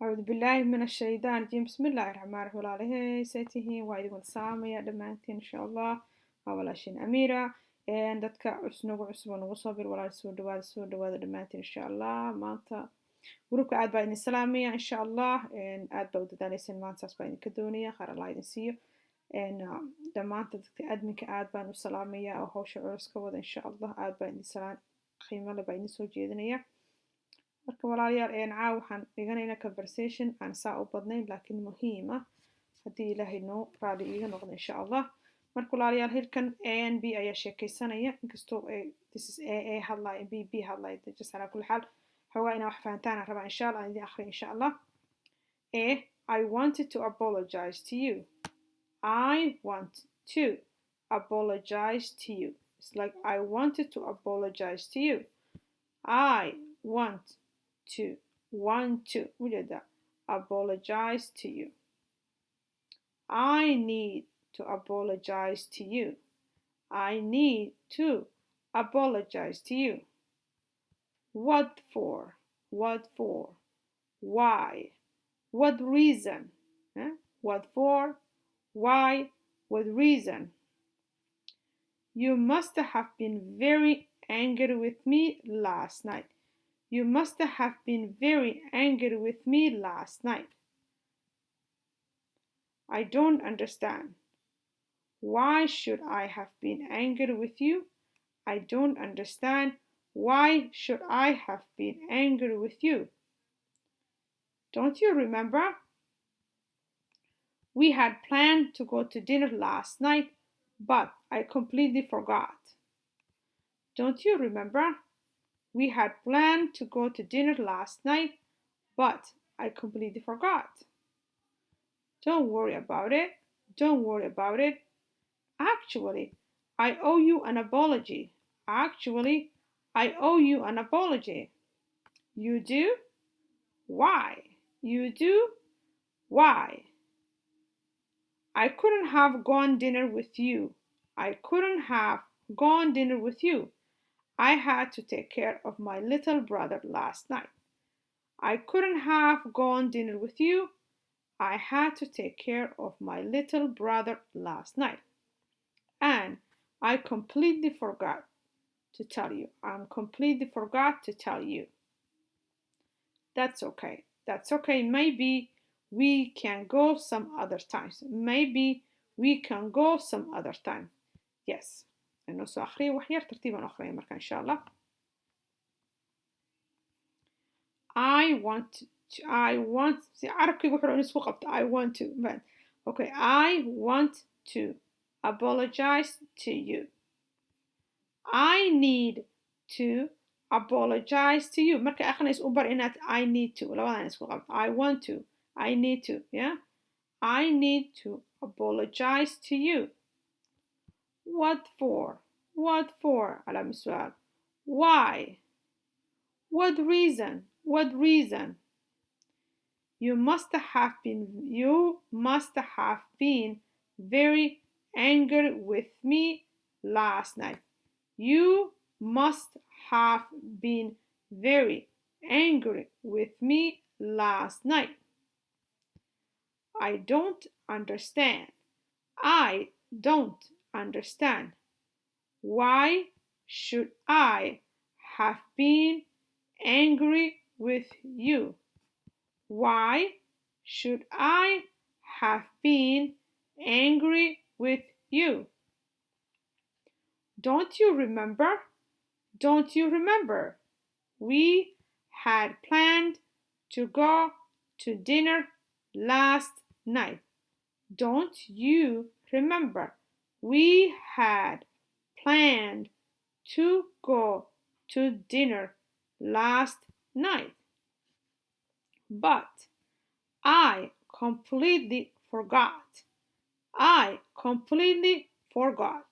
Acuudu billaahi min ashaytaan rajiim. Bismillaahi raxmaani raxiim. Walaalahey, see tihiin? Waa idin wada salaamaya dhammaantiin, insha Allah. Waa walaashiin Amiira. Dadka nagu cusub oo nagu soo bir, walaal, soo dhawaada, soo dhawaada dhammaantiin, insha Allah. Maanta groupka aad baa idin salaamaya, insha Allah. Aad baa u dadaaleyseen maanta, saas baa idinka doonaya. Khayr Allah idin siiyo. Dhammaanta dadka adminka aad baan u salaamaya oo hawsha culus ka wada, insha Allah. Aad baa idin salaan qiimo le baa idin soo jeedinaya. Marka walaalayaal, caawa waxaan dhiganaynaa conversation aan saa u badnayn laakiin muhiim ah, haddii Ilaahay noo raali iiga noqdo, insha Allah. Marka walaalayaal, hilkan A and B ayaa sheekaysanaya, inkastoo this is A A hadlaya, B B hadlaya. Just calaa kulli xaal, xoogaa inaa wax fahantaan aan rabaa, insha Allah. Aan idin akhriyo, insha Allah. A: I wanted to apologize to you. I want to apologize to you. It's like, I wanted to apologize to you. I want to, want to, ujeeda, apologize to you. I need to apologize to you. I need to apologize to you. What for? What for? Why? What reason? Huh? What for? Why? What reason? You must have been very angry with me last night. You must have been very angry with me last night. I don't understand. Why should I have been angry with you? I don't understand. Why should I have been angry with you? Don't you remember? We had planned to go to dinner last night, but I completely forgot. Don't you remember? We had planned to go to dinner last night, but I completely forgot. Don't worry about it. Don't worry about it. Actually, I owe you an apology. Actually, I owe you an apology. You do? Why? You do? Why? I couldn't have gone dinner with you. I couldn't have gone dinner with you. I had to take care of my little brother last night. I couldn't have gone dinner with you. I had to take care of my little brother last night. And I completely forgot to tell you. I'm completely forgot to tell you. That's okay. That's okay. Maybe we can go some other times. Maybe we can go some other time. Yes. Inoo soo akhriya wax yar, tartiibaan akhriyay marka, insha Allah. I want to, I want, si carabkayga wuxuu in isku qabto, I want to, but okay, I want to apologize to you. I need to apologize to you. Marka akhrinaysa u bar inaad I need to labadan isku qabto. I want to, I need to, yeah. I need to apologize to you. What for? What for? علامة سؤال. Why? What reason? What reason? You must have been very angry with me last night. You must have been very angry with me last night. I don't understand. I don't understand. Why should I have been angry with you? Why should I have been angry with you? Don't you remember? Don't you remember? We had planned to go to dinner last night. Don't you remember? We had planned to go to dinner last night. But I completely forgot. I completely forgot.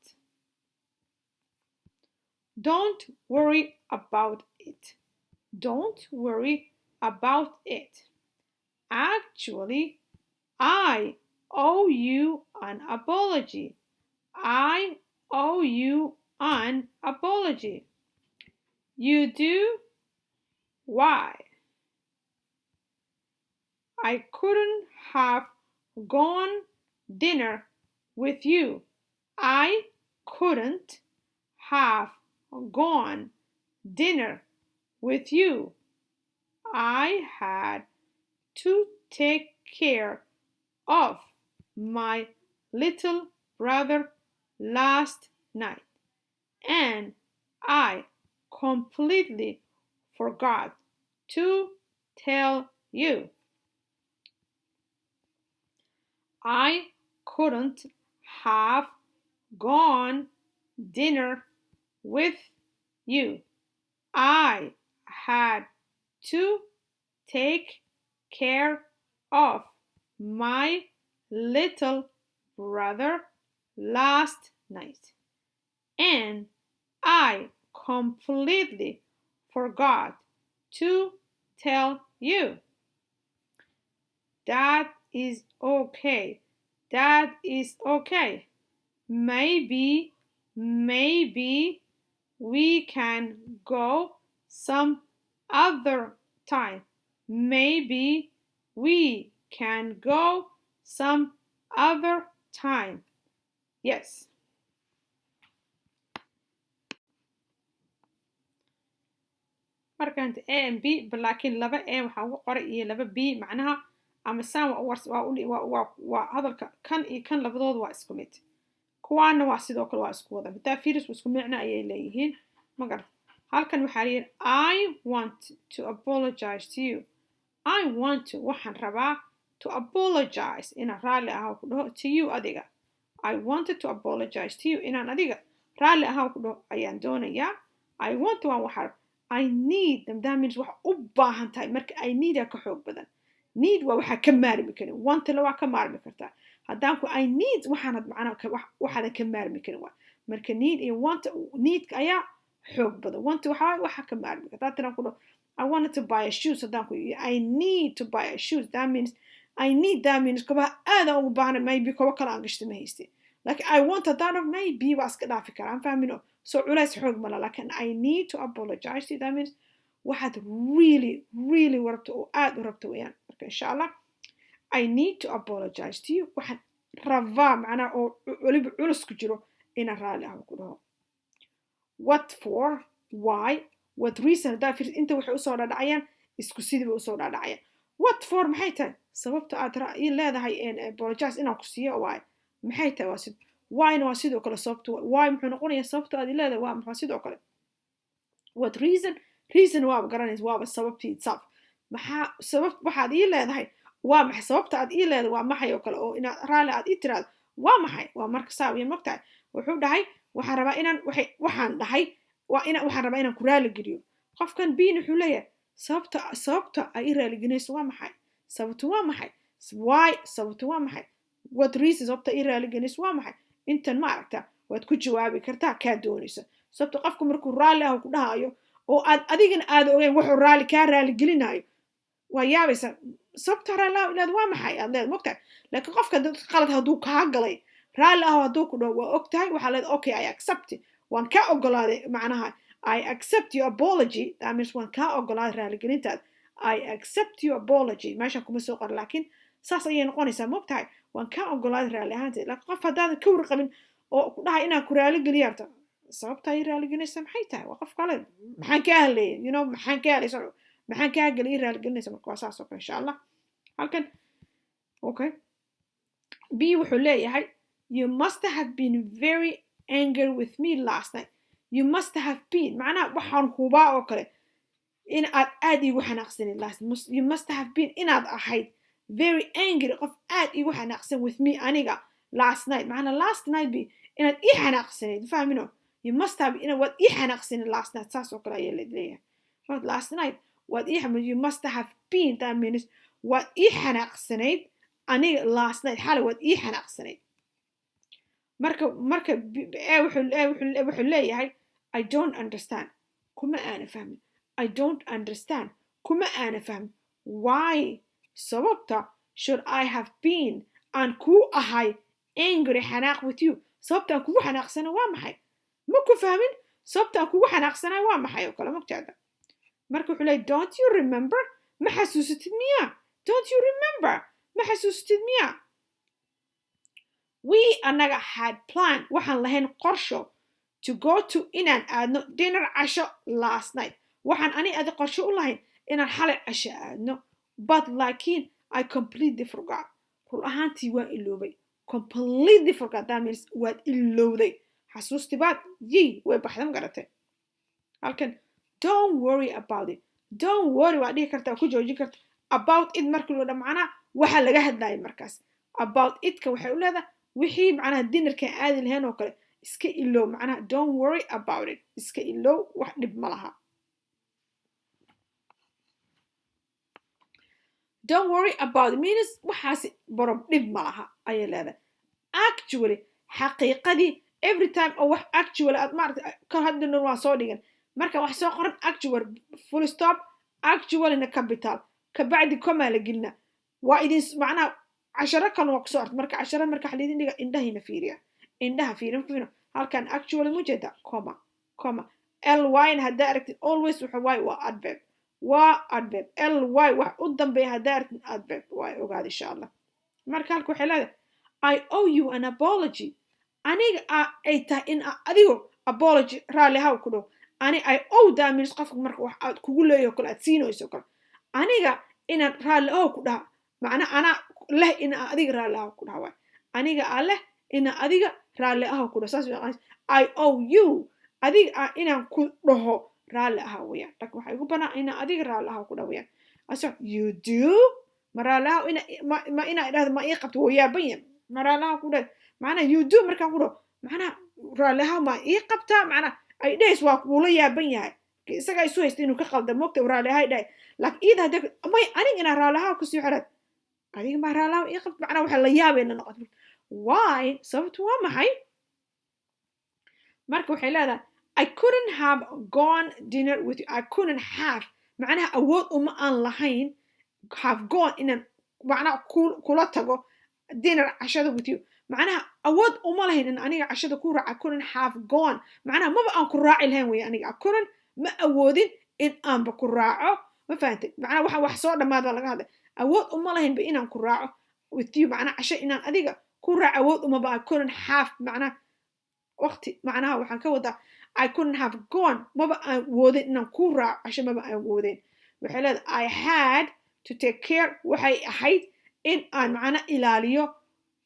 Don't worry about it. Don't worry about it. Actually, I owe you an apology. I owe you an apology. You do? Why? I couldn't have gone dinner with you. I couldn't have gone dinner with you. I had to take care of my little brother last night, and I completely forgot to tell you. I couldn't have gone dinner with you. I had to take care of my little brother last night, and I completely forgot to tell you. That is okay. That is okay. Maybe we can go some other time. Maybe we can go some other time. Yes. Marka inta A and B, laakiin laba A waxaa ugu qoray iyo laba B, macnaha ama saan waa hadalka kan iyo kan labadooda waa isku mid. Kuwaana waa sidoo kale, waa isku wada hadaa fiiris, isku micno ayay leeyihiin, ma garat? Halkan waxaa leeyihin "I want to apologize to you." I want to, waxaan rabaa, to apologize, inaan raalli ahaa ku dhaho, to you, adiga. I wanted to apologize to you, inaan adiga raalli ahaa ku dhaho ayaan doonayaa. I want, waan waxaa. I need, that means wax u baahan tahay. Marka I need aa ka xoog badan. Need waa waxaa ka maarmi karin, wantala waa ka maarmi kartaa. Haddaan ku I need, waxaanad macnaa waxaadan ka maarmi karin waa. Marka need iyo want, needka ayaa xoog badan. Want waxaa waxa ka maarmi kartaa. Haddaan ku dhaho "I wanted to buy a shoes," haddaan ku "I need to buy a shoes," that means I need, that means kobaha aadaan ugu baahna, maybe kobo kale aan gashta ma haysti. Laakiin I want haddaan dhaho, maybe waa iska dhaafi karaa, aan fahmino, so culays xoog mala. Laakiin "I need to apologize to you," that means waxaad really really rabto oo aad u rabto weeyaan. Marka insha Allah, "I need to apologize to you," waxaan rabaa macnaha oo weliba culus ku jiro inaan raalli ah ku dhaho. What for, why, what reason, haddaa fiirsid inta waxay usoo dhadhacayaan, isku sidiiba usoo dhadhacayaan. What for, maxay tahay sababta aad ii leedahay apologize inaan ku siiyo? Why, maxay tahay? Waa sid. Whyna waa sidoo kale sababta. Why muxuu noqonayaa? Sababta aad ii leedahay waa maxaa? Sidoo kale what reason, reason waaba garanaysa, waaba sababtii itself. Maxaa sabab waxaad ii leedahay? Waa maxay sababta aad ii leedahay? Waa maxay oo kale oo inaad raalli aad ii tiraahdo waa maxay? Waa marka saa wiya, mogtahay? Wuxuu dhahay waxaan rabaa inaan waxay waxaan dhahay waa ina waxaan rabaa inaan ku raali geliyo. Qofkan bin wuxuu leeyahay sababta ay ii raaligelinayso waa maxay? Sababtu waa maxay? Why, sababtu waa maxay? What reason, sababta ii raaligelinayso waa maxay? Intan ma aragta, waad ku jawaabi kartaa kaa doonaysa. Sababta qofku markuu raalli ah ku dhahayo oo aad adigana aada ogeyn wuxuu raalli kaa raaligelinayo, waa yaabaysa. Sababta raalli ah ilaad waa maxay aad leed, mogtahay? Laakiin qofka dad qalad hadduu kaa galay, raalli ah hadduu ku dhaho, waa og tahay, waxaa leed "Okay, I accept," waan kaa ogolaaday. Macnaha "I accept your apology," that means waan kaa ogolaaday raaligelintaada. "I accept your apology," meeshan kuma soo qoran, laakiin saas ayay noqonaysaa, mogtahay? Waan kaa ogolaaday raalli ahaanteed. Laakiin qof haddaadan ka warqabin oo ku dhahay inaan ku raaligeliya arta, sababta ay raaligelinaysa maxay tahay? Waa qof kale, maxaan kaa hadlayay, maxaan kaa hadlaysa, maxaan kaa gelay ii raaligelinaysa? Marka waa saas oo kale insha Allah. Halkan okay, B wuxuu leeyahay "You must have been very angry with me last night." You must have been, macnaha waxaan hubaa oo kale in aad aad iigu xanaaqsaneyd last. You must have been, inaad ahayd, very angry, qof aad iigu xanaaqsan, with me, aniga, last night, macnaa last night bi inaad ii xanaaqsanayd, fahmino? You must have, ina waad ii xanaaqsanayd last night, saas oo kale ayaa leeyahay. Last night waad ii, you must have been, that means waad ii xanaaqsanayd aniga last night, xalay waad ii xanaaqsanayd. Marka wuxuu leeyahay "I don't understand," kuma aana fahmin. "I don't understand," kuma aana fahmin. "Why," sababta, "should I have been," aan kuu ahay, angry, xanaaq, with you, sababta aan kugu xanaaqsana waa maxay? Ma ku fahmin, sababta aan kugu xanaaqsanay waa maxay oo kale, mogtaada? Marka wuxuu leeyahy "Don't you remember?" Ma xasuusatid miya? Don't you remember? Ma xasuustid miya? We, annaga, had planned, waxaan lahayn qorsho, to go to, inaan aadno, dinner, casho, last night. Waxaan ani adi qorsho u lahayn inaan xalay casho aadno. But, laakiin, I completely forgot, run ahaantii waan iloobay. Completely forgot, that means waad ilowday, xasuustibaad yey way baxda. Ma garatay? Halkan "don't worry about it". "Don't worry" waad dhihi kartaa, ku joojin karta. "About it" markii loo dha, macnaha waxaa laga hadlaya markaas. "About it"-ka waxay u leedahay wixii macnaha dinnerkan aadi lahayn oo kale iska ilow. Macnaha "don't worry about it", iska ilow, wax dhib ma laha. "Don't worry about it" means waxaasi borob dhib ma laha ayay leedahay. "Actually", xaqiiqadii. Every time oo wax "actually" aad maarata ka hadlino, waa soo dhigan. Marka wax soo qoran "actual", full stop, "actuallyna" capital, kabacdi comma la gelina. Waa idin macnaha casharo kan waa kusoo arta. Marka casharo marka waxa laidin dhiga, indhahayna fiiriya, indhaha fiiriya. Halkan "actually" mujeeda, comma, comma. Ly na haddaa aragtid, always waxa waaye waa adverb, waa adverb. Ly wax u dambeeya haddaa aragtid, adverb waa, ogaada insha Allah. Marka halka waxay leedahay, "I owe you an apology." Aniga ay tahay in adigo apology, raalli haw ku dhow. Ani "I owe", that means qofka marka wax aad kugu leeyaho kale aad siinayso kale, aniga inaan raalli ahow ku dhaha, macna anaa leh in adiga raalli ahow ku dhaha waay. Aniga aa leh ina adiga raalli ahow ku dhaho, saas. "I owe you", adiga inaan ku dhaho raalli aha weyaan. Laakiin waxaa igu banaa inaan adiga raalli ahow ku dhaho weyaan. Aso "You do?" Ma raalli ahow ina ma inaa idhahdo ma ii qabto? Wuu yaaban yahay. Ma raalli ahow ku dhaho? Macnaha "you do" markaan ku dhaho, macnaha raalli ahow ma ii qabtaa? Macnaha ay dhahays waa kuula yaaban yahay. Isagaa isu haysta inuu ka qalda moogta, raalli ahay dhahay. Laakiin iyada haddee may aniga inaa raalli ahow kusii xiraad, adiga maa raalli ahow ii qabta? Macnaha waxa la yaabayna noqota. "Why?" Sababtu waa maxay? Marka waxay leedahay, "I couldn't have gone dinner with you." "I couldn't have", macnaha awood uma aan lahayn, "have gone", inaan macnaha kula tago, "dinner", cashada, "with you". Macnaha awood uma lahayn in aniga cashada ku raaca. "I couldn't have gone", macnaha maba aan ku raaci lahayn wey. Aniga "I couldn't", ma awoodin in aanba ku raaco. Ma fahantay? Macnaha waxa wax soo dhammaad baa laga hadlay. Awood uma lahaynba inaan ku raaco. "With you", macnaha casho inaan adiga ku raaco awood umaba. "I couldn't have", macnaha waqti, macnaha waxaan ka wadaa "I couldn't have gone", maba aan woodin inaan ku raaco casho, maba aan woodin. Waxay leedahay, "I had to take care", waxay ahayd in aan macna ilaaliyo,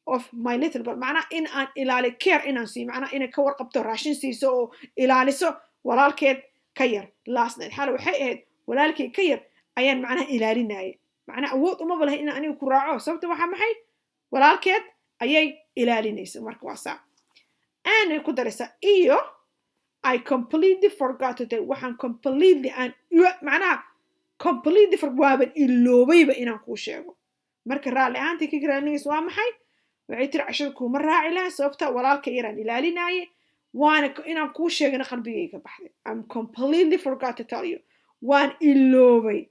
"of my little brother", macnaha in aan ilaaliyo, care inaan siiyo, macnaha inay ka warqabto, raashin siiso oo ilaaliso walaalkeed ka yar. "Last night", xalay waxay ahayd walaalkay ka yar ayaan macnaha ilaalinayay. Macnaha awood umaba lahayn inaan aniga ku raaco. Sababta waxaa maxay? Walaalkeed ayay ilaalinaysa. Marka waa saa aanay ku daraysaa. Iyo "I completely forgot to tell", waxaan completely aan macnaha completely for waaban iloobayba inaan kuu sheego. Marka raalli ahaantii ka raalinaysa waa maxay? Waxay tiri, cashada kuuma raaci lahayn sababta walaalka yaraan ilaalinaaye, waana inaan kuu sheegana qalbigayga baxday. "I'm completely forgot to tell you", waan iloobay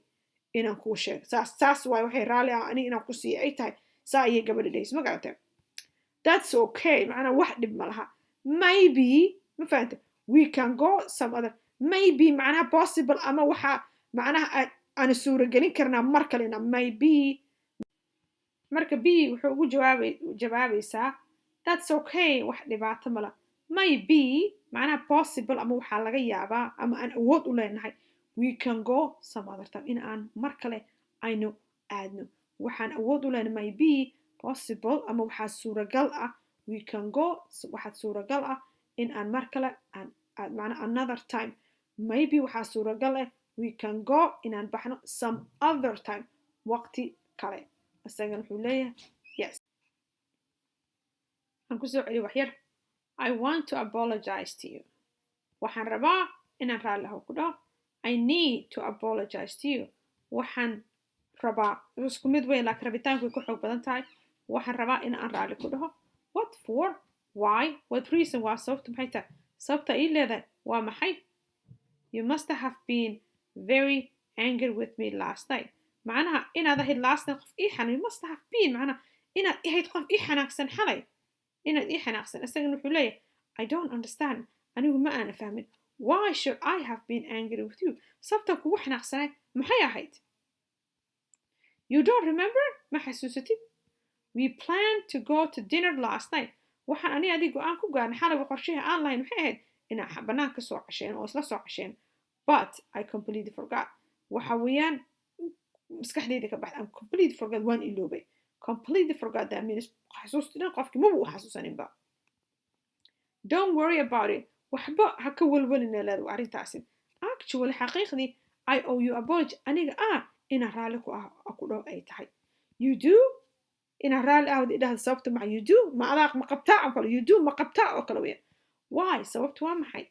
inaan kuu sheego. Saas waay waxay raalli ah aniga inaan ku siiyo ay tahay. Saa ayay gabadha dhahaysa. Ma garatay? "That's okay", macnaa wax dhib ma laha. "Maybe", ma fahantay, "we can go some other", "maybe" macnaha possible ama waxa macnaha aan suuragelin karnaa mar kalena, "maybe". Marka B wuxuu ugu jawaabaysaa, "That's okay", wax dhibaato mala. "Maybe" macnaha possible ama waxaa laga yaabaa ama aan awood u leenahay, "we can go some other time", in aan mar kale aynu aadno. Waxaan awood u leenahay, "maybe", possible ama waxaa suuragal ah, "we can go", waxaad suuragal ah in aan mar kale aan macnaa "another time". "Maybe", waxaa suuragal ah, "we can go", inaan baxno, "some other time", waqti kale. Isagana wuxuu leeyahay "yes". Aan kusoo celiyo wax yar. "I want to apologize to you." Waxaan rabaa inaan raalli ahow ku dhaho. "I need to apologize to you." Waxaan rabaa, isku mid weyn, laakiin rabitaanku way ku xoog badan tahay. Waxaan rabaa in aan raalli ku dhaho. "What for? Why? What reason?" Waa sababta maxay tahay? Sababta ii leedahay waa maxay? "You must have been very angry with me last night." Macnaha inaad ahayd "last night" qof ii xanaaq. "You must have been", macnaha inaad ahayd qof ii xanaaqsan xalay, inaad ii xanaaqsan. Isagana wuxuu leeyahay, "I don't understand", anigu ma aana fahmin. "Why should I have been angry with you?" Sababta kugu xanaaqsanay maxay ahayd? You don't remember? Ma xasuusatid? We planned to go to dinner last night. Waxaan ani adiga go'aan ku gaarnay xalayba, qorshihii aan lahayn waxay ahayd inaan banaanka soo casheen oo isla soo casheen. But I completely forgot. Waxa weeyaan maskaxdayda ka baxday. I'm completely forgot, waan iloobay. Completely forgot, that means xasuusti dhan qofkii maba u xasuusaninba. Don't worry about it. Waxba ha ka walwalina leedahay arrintaasi. Actually, xaqiiqdii, I owe you apology. Aniga inaan raalli ku ah ku dhaho ay tahay. You do? Inaan raalli ah idhahda. Sababta maxa? You do? Ma adaaq ma qabtaa oo kale? You do? Ma qabtaa oo kale weeyaan. Why? Sababta waa maxay?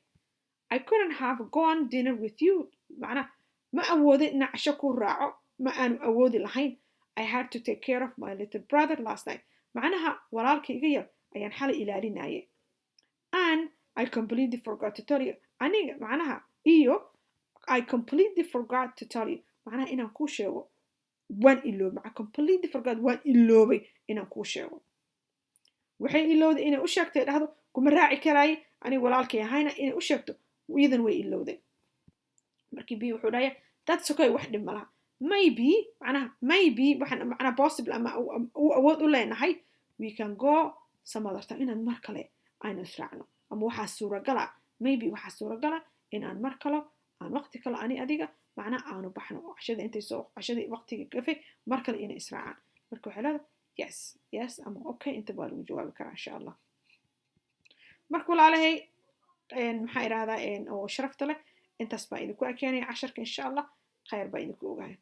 I couldn't have gone dinner with you. Macnaha ma awoodin inaan casho ku raaco, ma aanu awoodi lahayn. I had to take care of my little brother last night. Macnaha walaalka iga yar ayaan xalay ilaalinayay. And I completely forgot to tell you. Aniga macnaha iyo I completely forgot to tell you, macnaha inaan kuu sheego waan iloobay. Macnaha completely forgot, waan iloobay inaan kuu sheego. Waxay ilowday inay u sheegtay, dhahdo kuma raaci karaaye, aniga walaalkay ahayna inay u sheegto iyadan way ilowday. Markii B wuxuu dhahaya, "That's okay," wax dhib malaha. Maybe, macnaha maybe waxaan macnaha possible ama u awood u leenahay, we can go some other time, inaan mar kale aynu israacno, ama waxaa suuragala, maybe waxaa suuragala inaan mar kale aan waqti kale ani adiga macnaha aanu baxno oo cashada intay soo cashadii waqtiga gafay mar kale inay israacaan. Marka waxay leedahay yes ama okay, inta waa lagu jawaabi karaa, insha Allah. Marka walaalahay, maxaa idhahdaa, oo sharafta leh, intaas baa idinku ekeenaya casharka. Insha Allah khayr baa idinku ogahay.